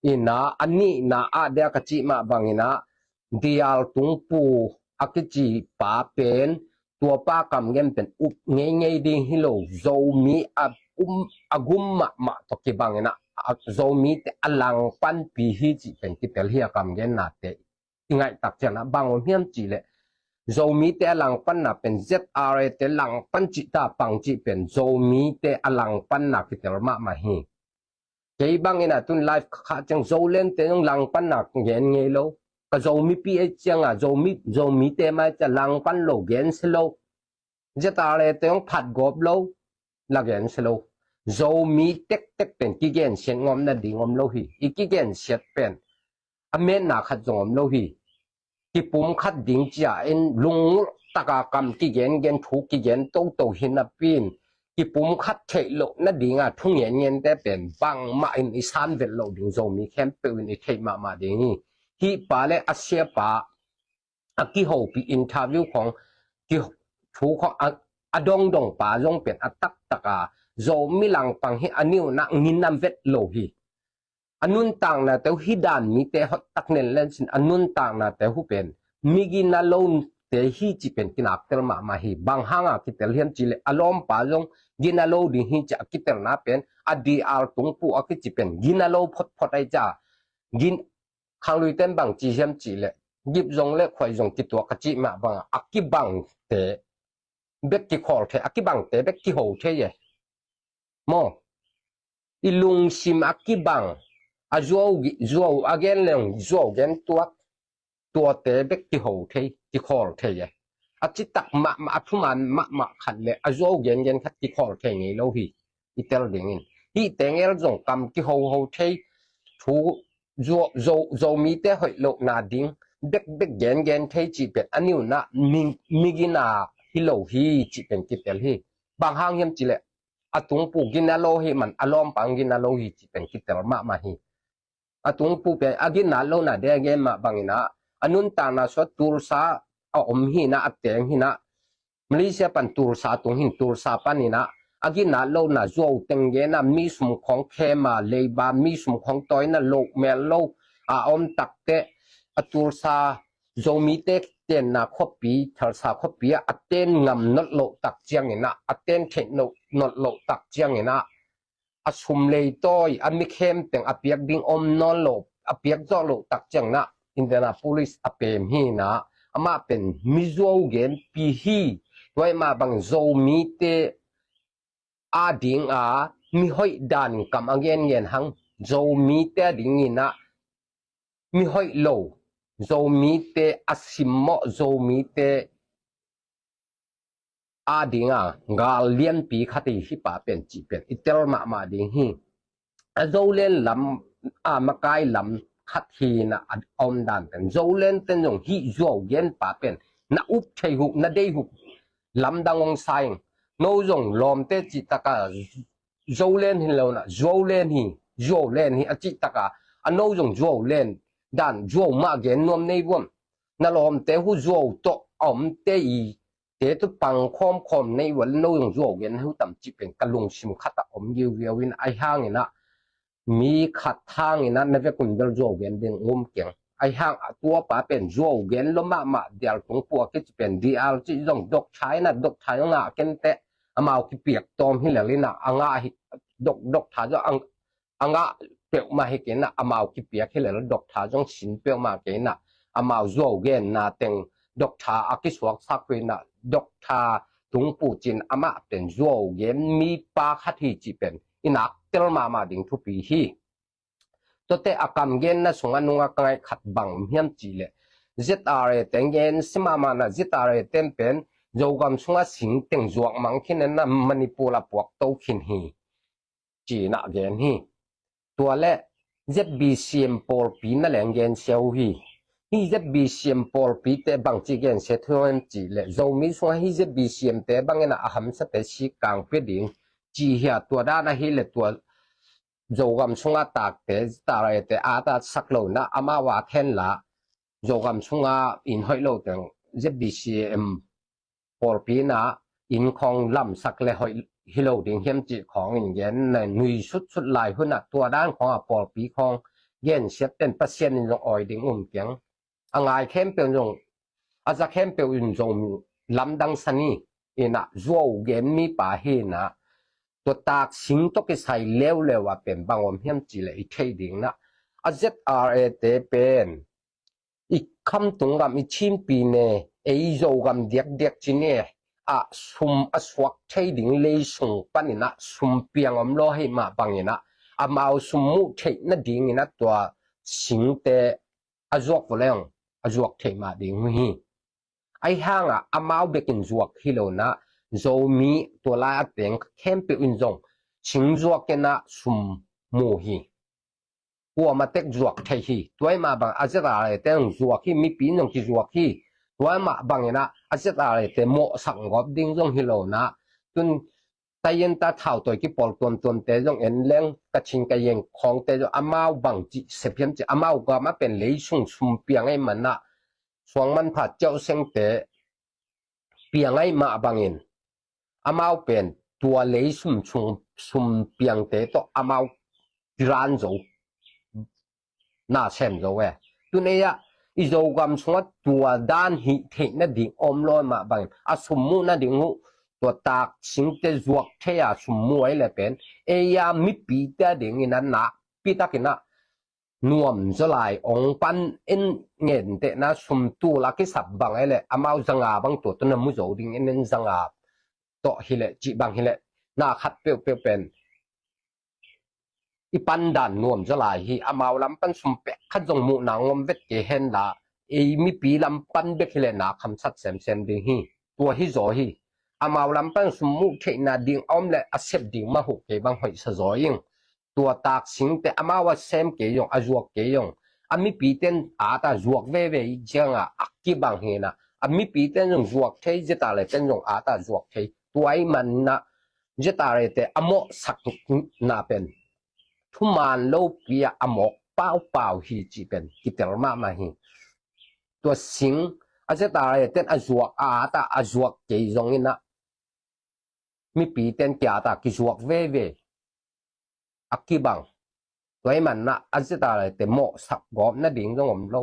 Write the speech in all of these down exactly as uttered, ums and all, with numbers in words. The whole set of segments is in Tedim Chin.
Ina a nihna ah dia ka cih mah bangina, Dial Tungpu a kici pa pen, tua pa kamgen pen up ngeingei ding hi lo, Zomi a, um, a gum mahmah tawh kibangina, a, Zomite a langpanpi hi cih pen kitel hi a kamgennate i ngaihtak ciangin ah bang om hiam cihleh, Zomite a langpanna pen Z R A te langpan cih ta pang cih pen Zomite a langpanna kitel mahmah hi. Kei bangin ah tun live kha ciang Zolente zong langpanna gen ngei lo. Ka Zomi P H ciangah Zomi, Zomite mai ciang langpan lo, gensia lo. Z R A te hong phatgawp lo, la gensia lo. Zomi tektek pen kigensiat ngawm nading om lo hi. I kigensiat pen a metna khat zong om lo hi. Kipumkhat ding cia in lungngulh taka kam kigengen, thu kigen toto hi napi in, kipumkhat theih loh nadinga thu ngengente pen bangmah in i san vet loh ding Zomi khempeuh in i theih mahmah ding hi. Hih pa le a sia pa a kihopih interview khong, ki, thu khong a, a dongdong pa zong pen a taktaka Zomi langpang hi a, niuna nginam vet lo hi. A nuntaknate uh hi dan mite hot tak nen lensin, a nuntaknate uh pen migina lote hi cih pen kinaktel mahmah hi. Bang hanga kitel hiam cihleh a lawmpa zong gina lo ding hi cih a kitelna pen a D R Tungpu a kici pen gina lo photphot ahi ca. Gin, khangluiten bang ci hiam cihleh gip zong le khuai zong kituak a cih mah banga a kibangte bek kikhawl thei, a kibangte bek kiho thei e. Maw, i lungsim a kibang, a zuau, zuau a gen leng zuau gen tuak, tuate bek kiho thei, kikhawl thei e. A citak mahmah, a thuman mahmah khat le a zuau gengen khat kikhawl thei ngei lo hi. I tel dingin hih tengel zong kam kihoho thei, thu Zo, Zo, Zomite hoih lohna ding bekbek gengen thei cih pen a niuna mi, migina hi lo hi cih pen kitel hi. Bang hang hiam cihleh a Tungpu gina lo hi man a lawmpa gina lo hi cih pen kitel mahmah hi. A Tungpu pen a gina lona dia gen mah bangina a nuntakna sua Tulsa a om hina, a teng hina, Malaysia pan Tulsa tung hin, Tulsa paninah a ginat lohna zuau teng genah mi sum khawng khema leiba, mi sum khawng tawina loh mel lo a om takteh a Tulsa Zomite tenna khuapi, Tulsa khuapi ah a ten ngam nolh loh tak cianginah, a ten theih nolh loh tak cianginah a sum leitawi, a mikhem teng a piak ding om nawn lo, a piak zawh loh tak cianginah Indianapolis a pem hinah, amah pen mizuau genpi hi. Tua ahih mah bang Zomite a dinga mihoih dan kam a gengen hang, Zomite a dinginah mihoih lo, Zomite a simmawh, Zomite a dinga gal lianpi khat hi, hih pa pen cih pen i tel mahmah ding hi. A Zolen lam a makai lam khat hinah a om dan pen Zolen ten zong hih zuau genpa pen na up thei huh, na dei huh lamdang hong sa ing. No zong lawmte cih taka Zolen hi lo nah, Zuaulen hi, Zuaulen hi a cih taka a no zong Zuaulen dan zuau mah gen nuam nei vuam. Na lawmte huh zuau tawh a omte i te tu pang khawmkhawm nei vua le no zong zuau gen hu tam cih pen ka lungsim khatah om giugiau in, ahi hanginah mi khat hanginah na vekun bel zuau gen ding um keng. Ahi hang a tuapa pen zuau gen lo mahmah Dial Tungpu a kici pen Dial cih zong dok thainah, dok thai ngah kenteh amau kipiak tawm hi lelinah a ngah hi, dok, dok tha zong a ngah peuhmah hi keinah, amau kipiak hi lel dok tha zong sin peuhmah keinah, amau zuau genna teng dok tha a kisuaksak huinah dok tha Tungpu cin amah pen zuau gen mipa khat hi cih pen i nak tel mahmah ding thupi hi. Tuate a kam genna sungah nungah ka ngaih khat bang hiam cihleh Z R A te gen si mahmah nah, Z R A te pen Zogam sungah sing teng zuak mang khin enah Manipur a puak to khin hi. Cinah gen hi. Tua le Z B C M pawlpi na leng gensia uh hi. Hih Z B C M pawlpite bangci gensia thuan cihleh Zomi sungah hih Z B C M te banginah a hamsate si kangpia ding ci hi a, tua dan ahileh tua Zogam sungah takte Z R A te a tatsak lo nah amau a khenla Zogam sungah inn hoih lo teng Z B C M pawlpi nah inn khawng lamsak le hoih hi lo ding hiam cih khawng in gen na nui sutsut lai hunah tua dan khawngah pawlpi khawng gensiat pen Pasian in zong awi ding um keng. A ngai khempeuh zong, a za khempeuh in zong lamdang sa ni. Inah zuau gen mipa hi inah, tua taksing tawh kisai leuleu ah pen bang om hiam cih leh i theih ding inah, a Z R A te pen i khamtung gam, i Chinpi ne, ei Zogam diakdiak ci ni, ah sum a suak thei ding lei sung pan inah sum piang om lo ahih mah bang inah, amau sum muh theih nading inah tua singte a zuak vua leng a zuak theih mah ding uh hi. Ahi hangah amau bekin zuak hi lo inah, Zomi tua lai a teng khempeuh in zong sing zuak inah sum mu hi. Kuamah tek zuak thei hi. Tua ahih mah bang a Z R A te zong zuak hi, mipi in zong kizuak hi. Tua ahih mah bang inah a Z R A te mawhsak gawp ding zong hi lo inah, tun Tayenta thautawi kipawl tuamtuamte zong en leng, Kachin Kayin khawngte zong amau bang cih sep hiam cih, amau gam a pen lei sung sum piang ahih manah, suang manpha ciauh sengte piang ahih mah bangin, amau pen tua lei sum, sum, sum piangte tawh amau kiran zo, na sem zo e. Tun ei ah i Zogam sungah tua dan hih theih nading om lo mah bangin, a sum muh nading uh tua taksingte zuak thei a sum muh ahih leh pen, ei ah mipite adingin a nakpi takin ah nuam zaw lai ong pan in, ngentehna sum tul a kisap bang ahih leh amau zanga bang tua tawh na mu zo ding in, in zanga tawh hi leh cih bang hi leh, na khat peuhpeuh pen i pan dan nuam zaw lai hi. Amau lam pan sum pek khat zong muhna ngom vet kei hen la, ei mipi lam pan bek hi leh na khamsat semsem ding hi. Tua hi zaw hi. Amau lam pan sum muh theihna ding a om leh a sep ding mah uh kei bang hoihsa zaw ing. Tua taksingte amau a sem kei zong, a zuak kei zong, a mipite in ata zuak veve i ciangah a kibang hi inah, a mipite in zong zuak thei, Z R A te in zong ata zuak thei. Tua ahih manah Z R A te a mawhsakna pen thuman lopi ah a mawk paupau hi cih pen kitel mahmah hi. Tua sing a Z R A te in a zuak, a ata a zuak kei zong inah, mipite in ki-ata kizuak veve, a kibang. Tua ahih manah a Z R A te mawhsak gawp nading zong om lo.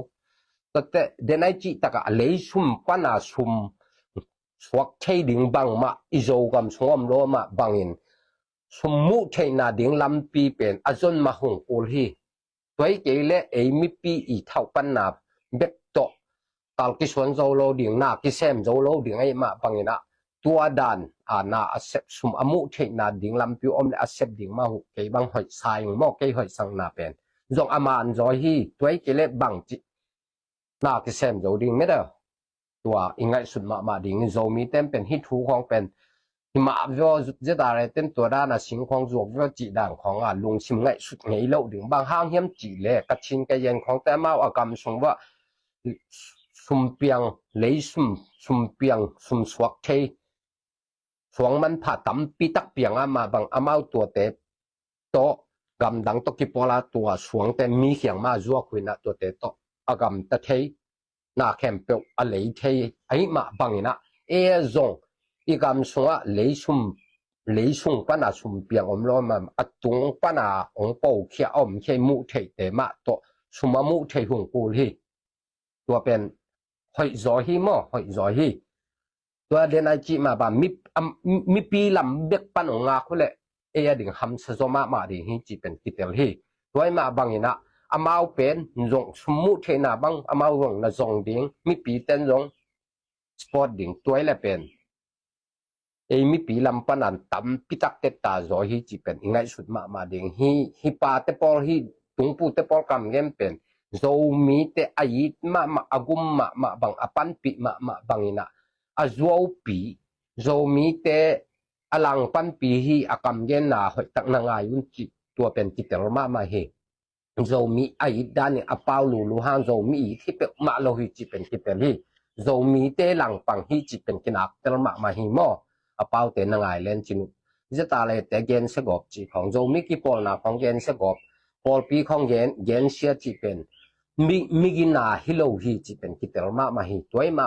Tuate den ai cih takah a lei sum pana sum suak thei ding bangmah i Zogam sung om lo mah bangin, sum muh theihna ding lampi pen a zon mah hong kul hi. Tua hi kei leh ei mipi i thauhpanna bek tawh kal kisuan zo lo ding, na kisem zo lo ding ahih mah bangin ah, tua dan a na a sep, sum a muh theihna ding lampi om leh a sep ding mah uh kei bang hoihsa ing maw, kei hoihsakna pen. Zong a man zaw hi. Tua hi kei leh bangci na kisem zo ding meda. Tua i ngaihsut mahmah ding in, Zomite in pen hih thu khawng pen hi mah vua, Z R A te in tua dan a sing khawng zuak vua cih dan khawng a lungsim ngaihsut ngei loh ding. Bang hang hiam cih leh Kachin Kayin khawngte amau a gam sung vua sum piang, lei sum, sum piang, sum suak thei, suang manpha tampi tak piang a mah bang, amau tuate tawh gamdang tawh kipawl a tua suangte mi khiang mah a zuak uh inah tuate tawh a gamta thei, na khempeuh a lei thei ahih mah bangin ah, ei zong i gam sungah lei sum, lei sung pana sum piang om lo mah, a tung pana ong pokhia a om khia i muh theihte mah tawh sum a muh thei hong kul hi. Tua pen hoih zaw hi maw, hoih zaw hi. Tua den ai cih mah bang, mi, am, mipi lam bek pan ong ngak uh leh ei a ding hamsa zaw mahmah ding hi cih pen kitel hi. Tua ahih mah bangin ah amau pen zong sum muh theihna bang amau zong na zong ding, mipite in zong support ding. Tua hi leh pen ei mipi lam panin tampi tak tetta zaw hi cih pen i ngaihsut mahmah ding hi. Hih pate pawl, hih tungpute pawl kam gen pen Zomite a it mahmah, a gum mahmah bang, a panpih mahmah bangin ah a zuaupi, Zomite a langpanpi hi. A kam genna hoihtak na ngai un cih tua pen kitel mahmah hi. Zomi a it danin a pau lulu hang Zomi it hi peuhmah lo hi cih pen kitel hi. Zomite langpang hi cih pen kinaktel mahmah hi maw. A paute na ngai len cin uh. Zeta le te gensia gawp cih khawng, Zomi kipawlna khawng gensia gawp, pawlpi khawng gen, gensia cih pen mi, migina hi lo hi cih pen kitel mahmah hi. Tua ahih mah